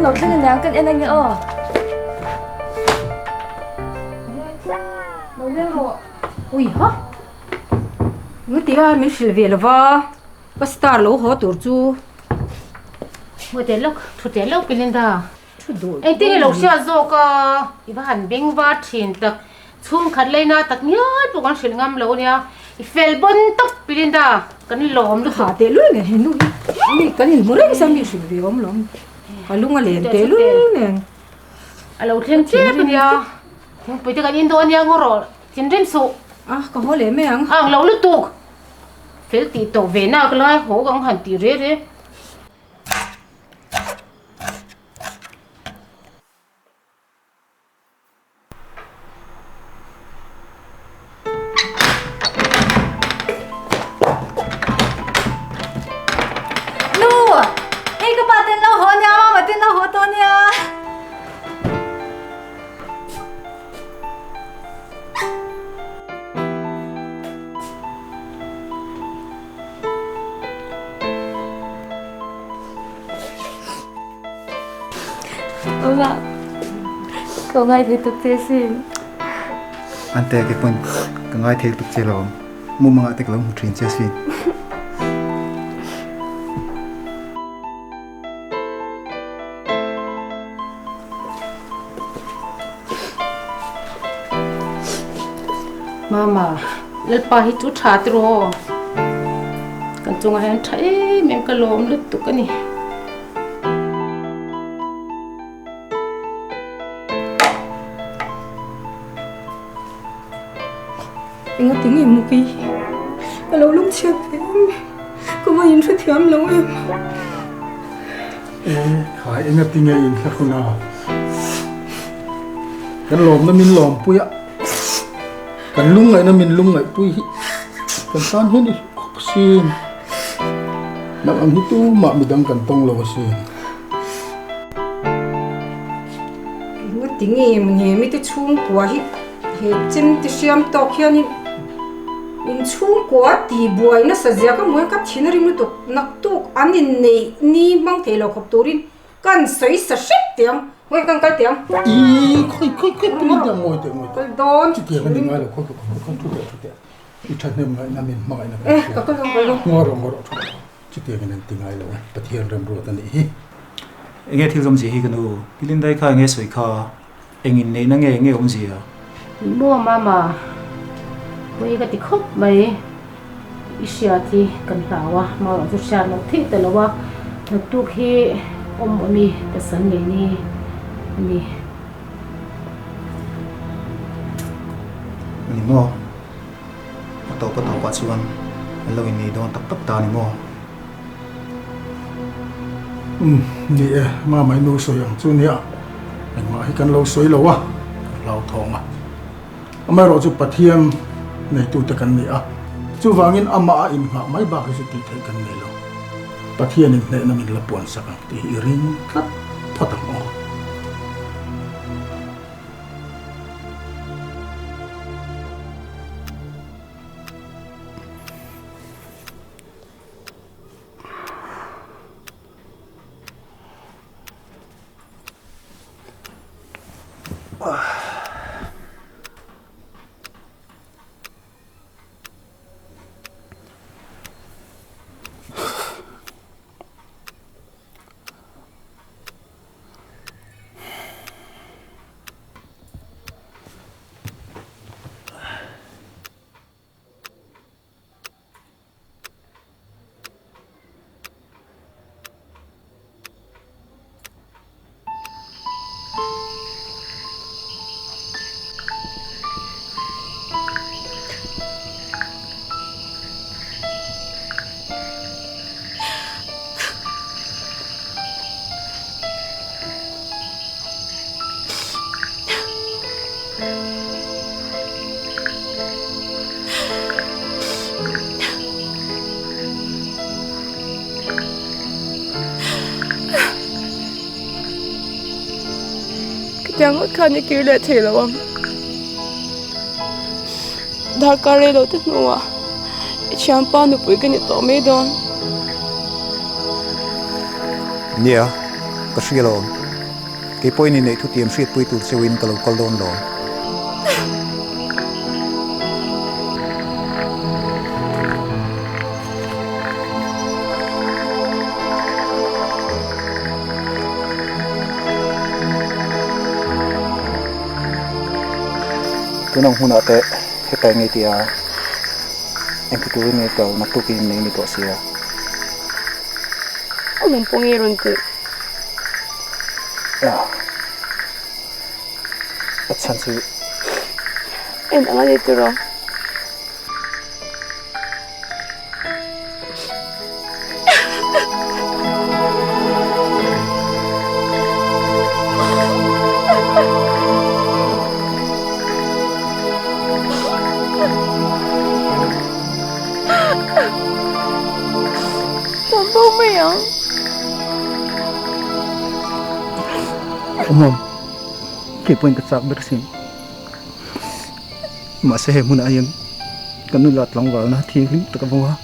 An lo thleng aniang kan en ange aw. Lo leng rawh. Ui ha. Engati a min hrilh ve lova ka star lo haw tur chu. Hmuh teh lawk, thu teh lawk Belinda. Engtin nge lo hriat zawk a, i va han beng var thin tak, chhungkhat leina tak ngial pawh kan hrilh ngam lo ania, i fel bawn tawp Belinda, kan lawm lutuk. Ha tehlul nen he nu hi, mi kan inhmu reng chuan mi hrilh ve awm lo, ka lung a len tehlul nen. A lo thleng tep ania, thingpui te kan in dawn ania ngaw rawh, thinrim suh. A ka haw leh mai ang. A ang lo lutuk, fel tih tawh ve nak lai haw ang han tih re re. Nu! Hei ka pa ten lo haw ania, mama ten lo haw tawh ania. Mama, ka ngai thei tuk che sin. Ante ke pawn ka ngai thei tuk che lo. Mumanga te ka lo hmu thin che sin. Mama, Lalpa hi chu tha tiraw? Kan chungah hian tha em em ka lawm lutuk a ni. Engati nge maw kei hi ka lo lungchhiat ve em? Ka va inhrethiam lo em? E, khai engati nge inhlahrun a? Kan lawmna min lawmpui a, kan lungngaihna min lungngaihpui hi kan tan hian i hlu khawp asin. Nang ang hi tumah midang kan tawng lo asin. Engati nge maw nge mite chhungkua hi he chem te hriam tawk hianin inchhungkua ti buai nasa zia ka hmu hian ka thin a rim lutuk naktuk an inneih ni hmang thei lo khawp turin kan sawi sa hrep teh ang hawi kan kal teh ang. Ii khawi khawi khawi pui deuh ngawi teh ngawi teh. Kal dawn. Chutiang a ni ngai lo khawi khawi khawi khawi thu teh thu teh i thahnem ngaihna min hmangaihna kan hria. Eh ka kal dawn kal dawn. Ngawi rawh ngawi rawh thu teh. Chutiangin an ti ngai lo e, Pathian remruat a nih hi. Enge thil awmzia hi ka nu? Pi Lindai kha enge sawi kha? Eng inneihna nge enge awmzia? Maw mama, pui ka ti khawp mai. I hriat hi kan hlau a, mama chu hriat loh theih ta lo a, naktuk hi awm awmi pasal nei ni a ni. A ni maw? A tawp a tawpah chuan an lo innei dawn tak tak ta a ni maw? Umm, ni e, Mamai nu sawi ang chu nia, engmah hi kan lo sawi lo a, kan hlauthawng a. Amaherawh chu Pathian neitute kan ni a, chuvangin amah a inngah mai bak hi chu tih theih kan nei lo. Pathianin hnehna min la puansak ang tih hi i ring tlat phawt ang aw. Khatiang ngawt khan i kir leh thei lo ang. Darkar rei lo te hnuah i thianpa nupui ka ni tawh mai dawn. Nia, ka hria lo. Kei pawhin inneih thutiam hriatpui tur cheuhin ka lo kal dawn lawm. Tunang hunah te hetai ngei tia engti turin ngei kal naktuk in nei ni tawh sia. A lawm pawh ngei rawn tih. A chhan chu. En ang a ni tur aw. Ka bo mai ang. Awmawm, kei pawhin ka chak ber sin. Mahse he hmunah hian ka nula tlangvalna thianghlim tak a vawng a,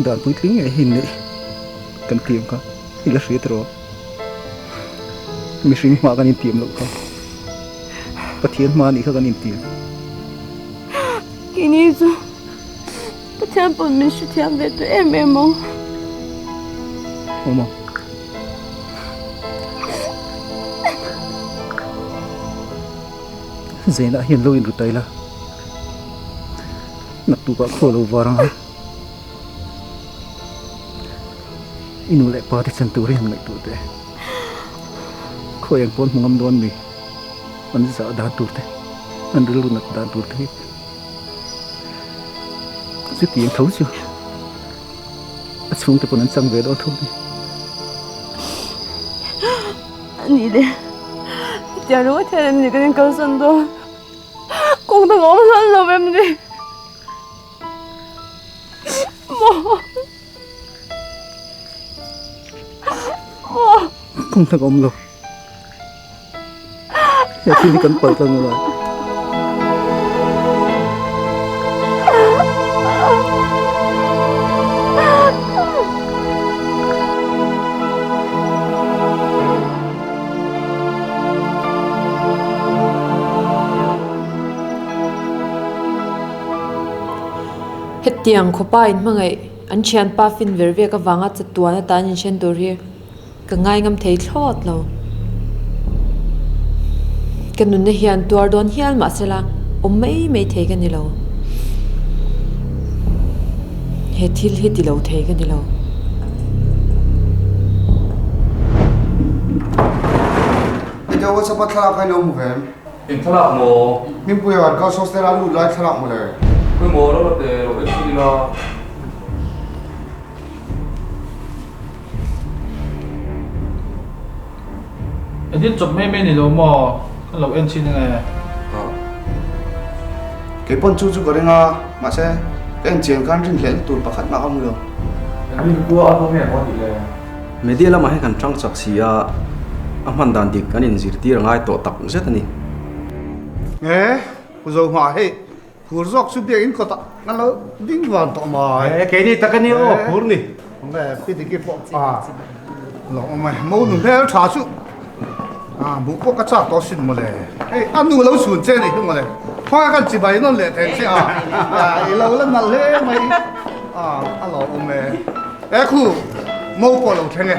dan puitling ngei hi inneih kan tiam kha i la hria tiraw? Mihring hma kan intiam loh kha Pathian hma anih kha kan intiam. Keini chu Pathian pawn min hrethiam ve tawh em em ang. Awm ang. Zena hian lo inru ta ila, naktukah khaw lo var ang a, i nu leh pa te chan tur hi han ngaihtuah teh. Khawi ang pawn hmu ngam dawn mi, an zah dan tur te, an rilru nat dan tur te hi. Chutiang tho chu a chhungte pawn an chang ve dawn tho a ni. A ni le, hetiang ringawt hian em ni kan inkalsan dawn? Kawng dang a awm hlan lo em ni? Maw? Maw? Kawng dang a awm lo. He thil hi kan pal tlang a lai. Hetiang khawpa in hmangaih an thianpa fin ver vek avanga chatuan atan inhren tur hi Ka ngaingam thei thlawt lo. Ka nunna hian tuar dawn hial mah sela awm mai mai thei ka ni lo. He thil hi ti lo thei ka ni lo. Ite WhatsApp a thlalak a ilo hmu ve em? Eng thlalak maw? Hmingpuia kan kal hostel a lut lai thlalak maw le? Khawi maw lo la teh lo en chhin ila. Edit chawp mai mai ni lo maw? Ka lo en chhin ange. Kei pawn chu chu ka ring a, mahse ka en chian khan rinhlelh tur pakhat mah ka hmu lo. Rin kua a hmang nge maw tih le? Media lamah hian kan tang chak si a, a hman dan dik kan inzirtir a ngai tawh tak zet a ni. Nge, Pu Zohma hei Phur zawk chu biakinn kawtah kan lo ding van tawh mai. E keini tak a ni aw phur ni. Nge pi diki pawh a lo awm mai. Mo nu hmel tha chu a hmuh pawh ka chak tawh sin mawle. Hei a nu lo chhun che ni hi mawle. Khawnga kan chibai nawn leh thei che a. I lo la nalh hle mai. A a lo awm e. E khu mo pawh lo thleng e.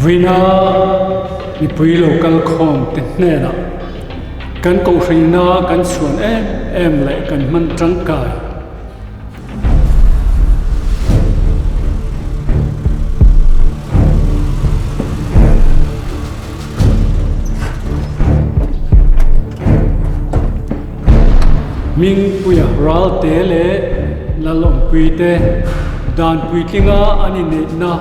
Vuina mipui lo kal khawm te hnenah kan kohhranna kan chhuan em em leh kan hman tangkai. Hmingpuia Ralte leh Lalawmpuii te dan puitlinga an inneihna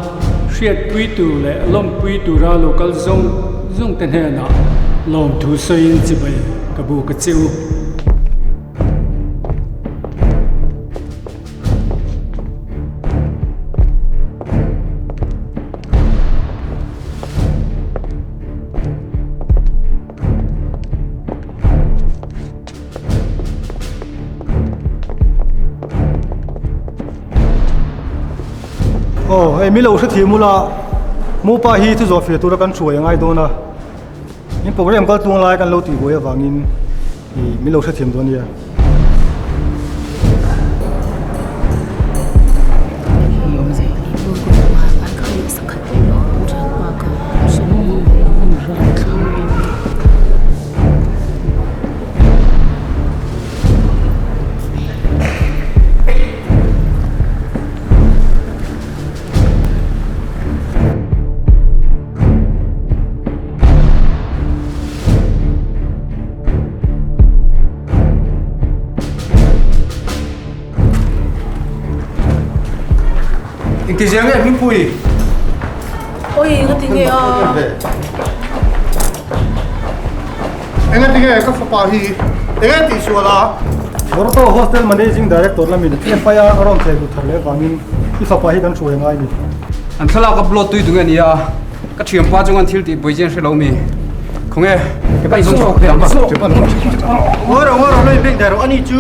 hriatpui tur leh lawmpui tura lo kal zawng zawng te hnenah lawmthu sawiin chibai ka buk a che u. Aw hei mi lo hrethiam ula Mopa hi thu zawh fir tura kan hruai a ngai dawn a in program kal tlung lai kan lo tih buai avangin ih min lo hrethiam dawn nia. Engti zia nge Hmingpui? Oi, nga ti nge a? Enga ti nge ka fapa hi? Enga ti sual a? Borto Hostel Managing Director lamin FIR a rawn thei lut thar leh vangin i fapa hi kan hruai a ngai ni. An thlalak upload tui tunge nia? Ka thianpa chunga an thil tih pui chian hre lo mi? Khawnge ka pan zawng chhuak thei ang. Ngawi rawh ngawi rawh lo inbeng dai rawh ani chu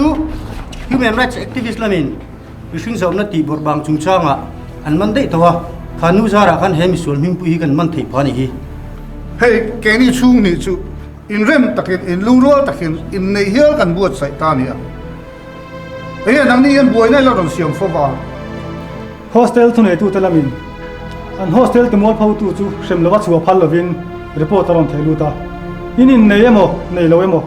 Human Rights Activist lamin mihring zawmna tih bawrh bang chungchangah an man daih tawh a, kha nu zarah khan he misual hmingpui hi kan man theih phah a nih hi. Hei keini chhung nih chu inrem takin inlungrual takin inneih hial kan buatsaih ta a ni a. Enge nangni hian buaina ila rawn siam fo va? Hostel thuneitute lamin an hostel timualphotu chu hrem lova chhuah phal lovin report a rawn theh lut a, in innei emaw nei lo emaw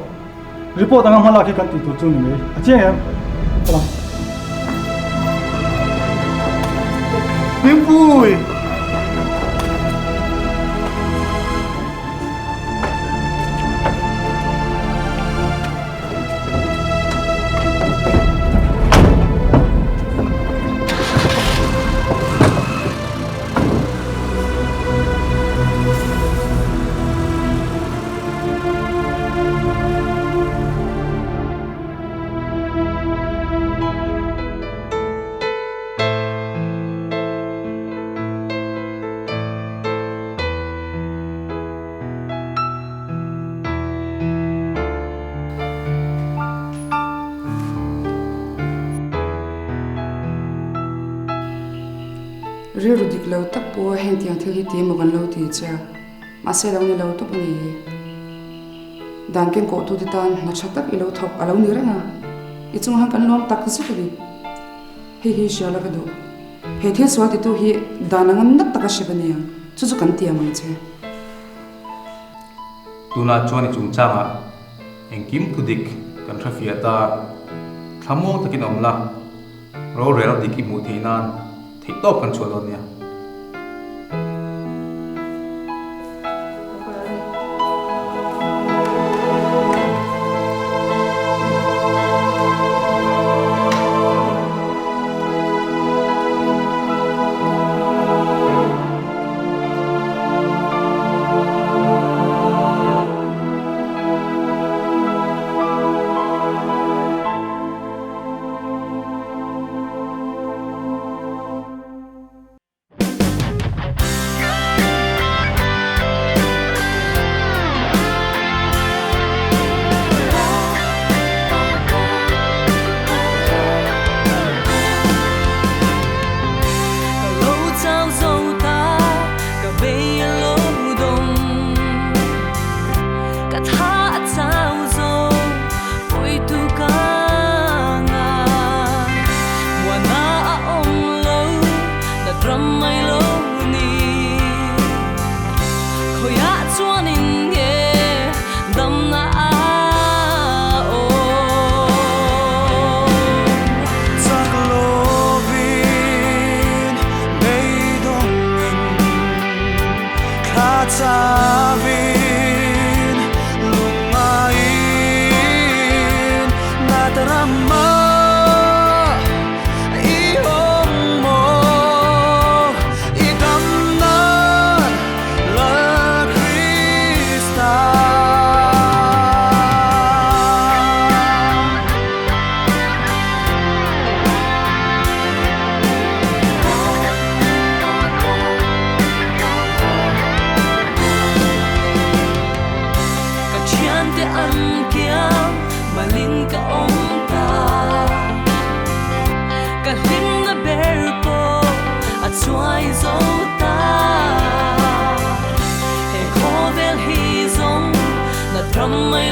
report anga hmalak hi kan tih tur chu ni mai a chiang em? Ka lang. Hmingpui! Rilru dik lo tak pawh heng tiang thil hi ti emaw kan lo ti che a, mahse lo ni lo tawp a ni hi. Dan keng kawhtute tan hna tha tak i lo thawk a lo ni reng a, i chungah hian kan lawm tak zet a ni. Hei hi hria la ka duh. He thil sual titu hi dan anga nat taka hre va nia, chu chu kan tiam ang che. Tunah chuan i chungchangah engkim thudik kan hre fiah ta, thlamuang takin awm la, rorel dik i hmuh theih nan theihtawp kan chhuah dawn nia. An kiang malin ka awm ta. Ka hlimna ber pawh a chuai zo ta. He khawvel hi zawng na ram mai